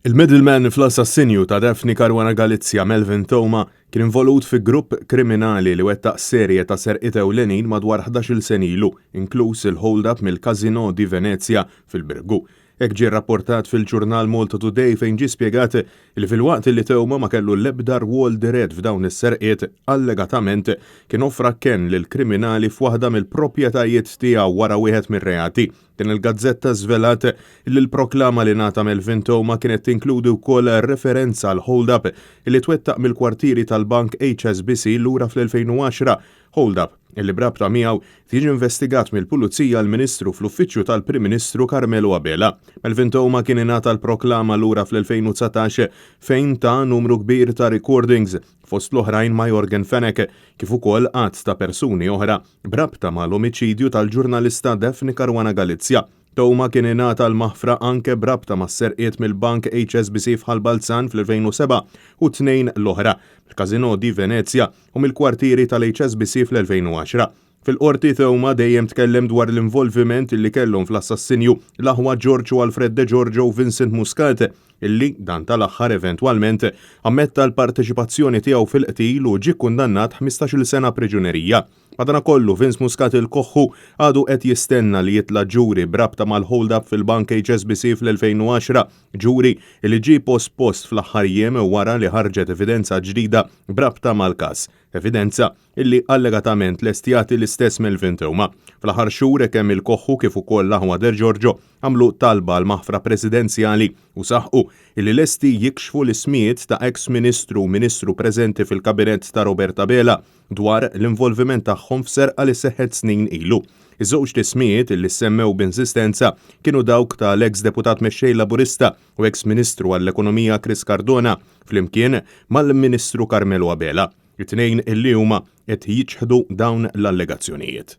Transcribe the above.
Il-middleman fl-assassinju ta' Daphne Caruana Galizia, Melvin Theuma, kien involut fi grupp kriminali li wettaq serje ta' serqiet ewlenin madwar 11-il sena ilu, inkluż il-hold-up mill-Casino di Venezia fil-Birgu. Hekk ġie rrapportat fil-ġurnal Malta Today fejn ġie spjegat li filwaqt li Theuma ma kellu l-ebda rwol dirett f'dawn is-serqiet, allegatament kien offra kenn lill-kriminali f'waħda mill-proprjetajiet tiegħu wara wieħed mir-reati. Din il-gazzetta żvelat li l-proklama li ngħata Melvin Theuma kienet tinkludi wkoll referenza għal hold-up li twettaq mill-kwartieri tal-bank HSBC lura fl-2010, hold-up li b'rabta miegħu jiġi investigat mill-Pulizija l-Ministru fl-Uffiċċju tal-Prim Ministru Carmelo Abela. Melvin Theuma kien ingħata l-proklama lura fl-2019 fejn ta numru kbir ta' recordings fost l-oħrajn ma' Yorgen Fenech kif ukoll għadd ta' persuni oħra b'rabta mal-omiċidju tal-ġurnalista Daphne Caruana Galizia. Theuma kien ingħata l-maħfra anke b'rabta mas-serqiet mill-bank HSBC f'Ħal Balzan fl-2007 u t-tnejn l-oħra, mill-Casino di Venezia u mill-kwartieri tal-HSBC fl-2010. Fil-Qorti Theuma dejjem tkellem dwar l-involviment li kellhom fl-assassinju l-aħwa George u Alfred De Giorgio u Vincent Muscat, illi dan tal-aħħar eventwalment ammetta l-parteċipazzjoni tiegħu fil-qtil u ġie kkundannat 15-il sena priġunerija. Madanakollu, Vince Muscat il-Koħħu għadu qed jistenna li jitla' ġuri b'rabta mal-hold-up fil-bank HSBC fl-2010, ġuri li ġie pospost fl-aħħar jiem wara li ħarġet evidenza ġdida b'rabta mal-każ. Evidenza illi allegatament lest jagħti l-istess Melvin Theuma. Fl-aħħar xhur kemm il-Koħħu kif ukoll l-aħwa Degiorgio għamlu talba għal maħfra presidenzjali u saħqu illi lesti jikxfu l-ismijiet ta' eks Ministru u Ministru preżenti fil-Kabinett ta' Robert Abela dwar l-involviment tagħhom f'serqa li seħħet snin ilu. Iż-żewġt ismijiet illi ssemmew b'insistenza kienu dawk ta' l-eks Deputat Mexxej Laburista u eks Ministru għall-Ekonomija Chris Cardona flimkien mal-Ministru Carmelo Abela. It-tnejn illi huma qed jiċħdu dawn l-allegazzjonijiet.